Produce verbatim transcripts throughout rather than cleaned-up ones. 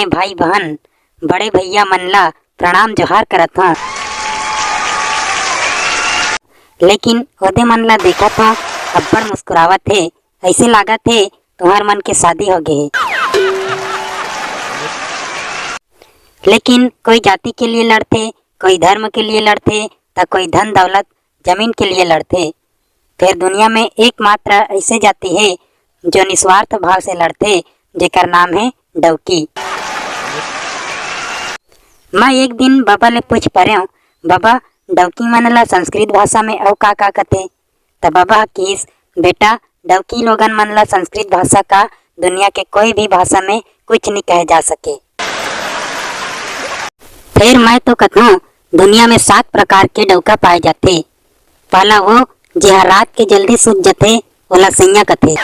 भाई बहन, बड़े भैया मन ला प्रणाम जोहार करत हंव, लेकिन ओदे मन ला देखत हंव, अब्बड़ मुस्कुरावत हे। ऐसे लागत हे तुंहर मन के शादी हो गे हे। लेकिन कोई जाति के लिए लड़थे, कोई धर्म के लिए लड़थे, त कोई धन दौलत जमीन के लिए लड़थे। फेर दुनिया में एकमात्र ऐसे जाति हे जो निस्वार्थ भाव से लड़थे, जेकर नाम हे डौकी। मैं एक दिन बाबा ले पूछ परेंव, "बाबा, डौकी मन ला संस्कृत भाषा में अउ का का कथे?" त बाबा ह किहिस, "बेटा, डौकी लोगन मन ला संस्कृत भाषा का दुनिया के कोई भी भाषा में कुछ नहीं कहे जा सके।" फेर मैं तो कथंव, दुनिया में सात प्रकार के डौका पाए जाथे। पहला वो, जेहा रात के जल्दी सूत जथे, ओला सैया कथे।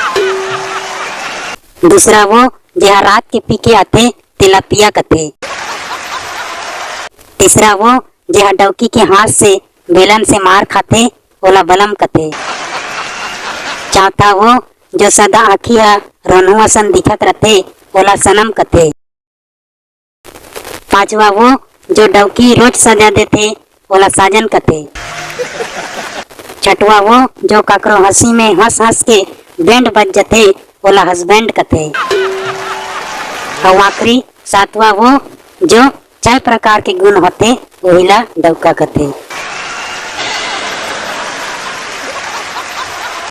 दूसरा वो, जेहा रात के पी के आथे, तेला पिया कथे। तीसरा वो, जेहा डौकी के हाथ से बेलन से मार खाथे, ओला बलम कथे। चौथा वो, जो सदा आँखी ह रोनहू असन दिखत रथे, ओला सनम कथे। पांचवा वो, जो डौकी रोज सजा देथे, ओला साजन कथे। छठवा वो, जो काकरो हंसी में हंस हंस के बैंड बज जथे, ओला हस्बैंड कथे। अउ आखिरी सातवां वो, जो छह प्रकार के गुण होथे, ओही ला डौका कथे।